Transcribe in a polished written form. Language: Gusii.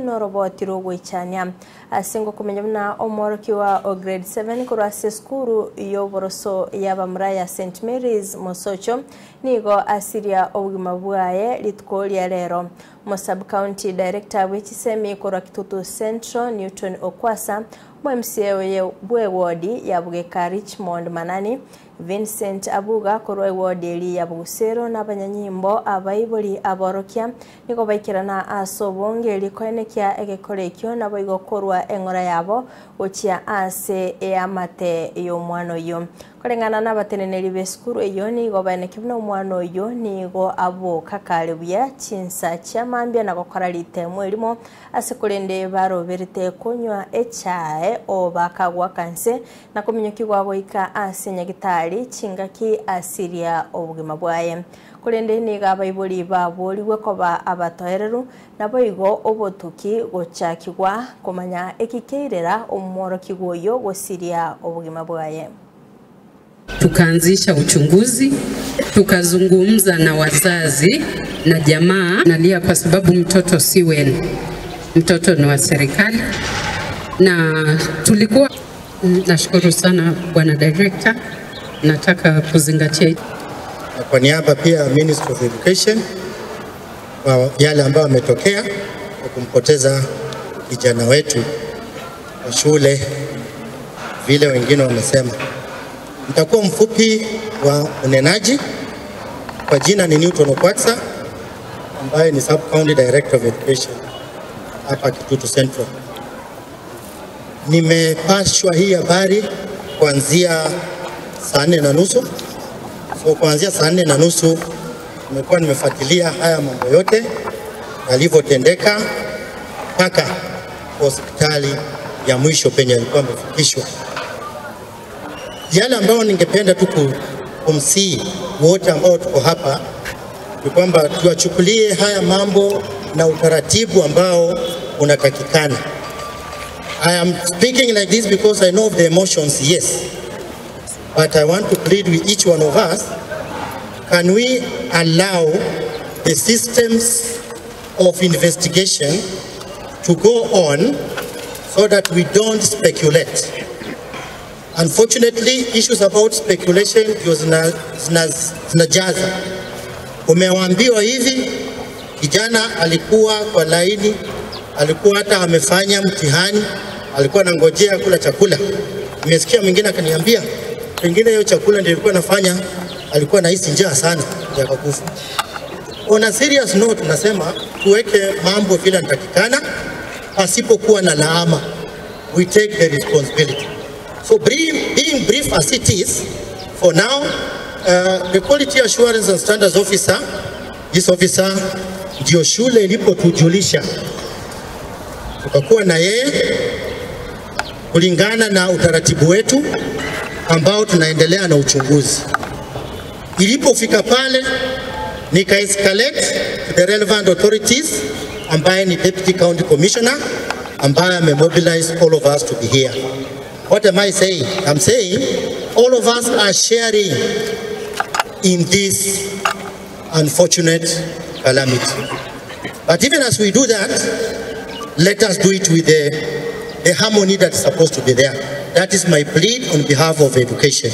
noroboti rw'ogoichania. Ase ngokomenya buna omworokigwa o grade 7 korwa ase esukuru y'oboroso y'abamura ya St Mary's Mosocho nigo asiria obogima bwaye rituko ria rero. Omo-sub-county director bw'echisemi korwa Kitutu Central Newton Okwasa, omo-MCA oye bw'ewodi ya Bugeka Richmond Manani, Vincent Abuga korwa ewodi eria ya Bogusero na abanyanyimbo abaibori aborokia nigo baikerana ase obonge erio koenekia egekora ekio naboigo korwa eng'ora yabo gochia ase eamate y'omwana oyio. Koreng'ana nabateneneri b'esukuru eyio nigo baenekia buna omwana oyio nigo aboka kare buya chinsa chia mambia na gokora ritemo erimo ase korende baroberete konywa echae o bakagoaka nse na kominyokigwa goika ase nyagitari chingaki asiria obogima bwaye. Korende nigo abaibori baborigwe koba abatoereru, naboigo obotuki gochakigwa komanya eki keirera omworokigwa oyio gosiria obogima bwaye. Tukaanzisha uchunguzi, tukazungumza na wazazi na jamaa. Nalia kwa sababu mtoto si wenu, mtoto ni wa serikali, na tulikuwa. Nashukuru sana Bwana Director, nataka kuzingatia Na kwa niaba pia ya Ministry of Education kwa yale ambayo ametokea kwa kumpoteza kijana wetu wa shule, vile wengine wamesema. Nitakuwa mfupi wa unenaji. Kwa jina ni Newton Okwatsa ambaye ni Sub County Director of Education hapa Kitutu Central. Nimepashwa hii habari kuanzia saa 4:30. So kuanzia saa 4:30 nimekuwa nimefuatilia haya mambo yote yalivyotendeka mpaka hospitali ya mwisho penye alikuwa amefikishwa. Yale ambayo ningependa tu kumsihi wote ambao tuko hapa ni kwamba tuwachukulie haya mambo na utaratibu ambao unatakikana. I am speaking like this because I know of the emotions, yes. But I want to plead with each one of us, can we allow the systems of investigation to go on so that we don't speculate? Unfortunately, issues about speculation ndio zinajaza. Umewaambiwa hivi, kijana alikuwa kwa laini, alikuwa hata amefanya mtihani, alikuwa anangojea kula chakula. Nimesikia mwingine akaniambia pengine hiyo chakula ndio ilikuwa nafanya, alikuwa anahisi njaa sana ndio akakufa. On a serious note, nasema tuweke mambo vile yanatakikana, pasipokuwa na laama. We take the responsibility. So brief, being brief as it is, for now, the Quality Assurance and Standards Officer, this officer ndio shule ilipotujulisha, tukakuwa na yeye kulingana na utaratibu wetu ambao tunaendelea na uchunguzi. Ilipofika pale nika escalate to the relevant authorities ambaye ni Deputy County Commissioner ambaye amemobilize all of us to be here. What am I saying? I'm saying all of us are sharing in this unfortunate calamity. But even as we do that, let us do it with the harmony that is supposed to be there. That is my plea on behalf of education.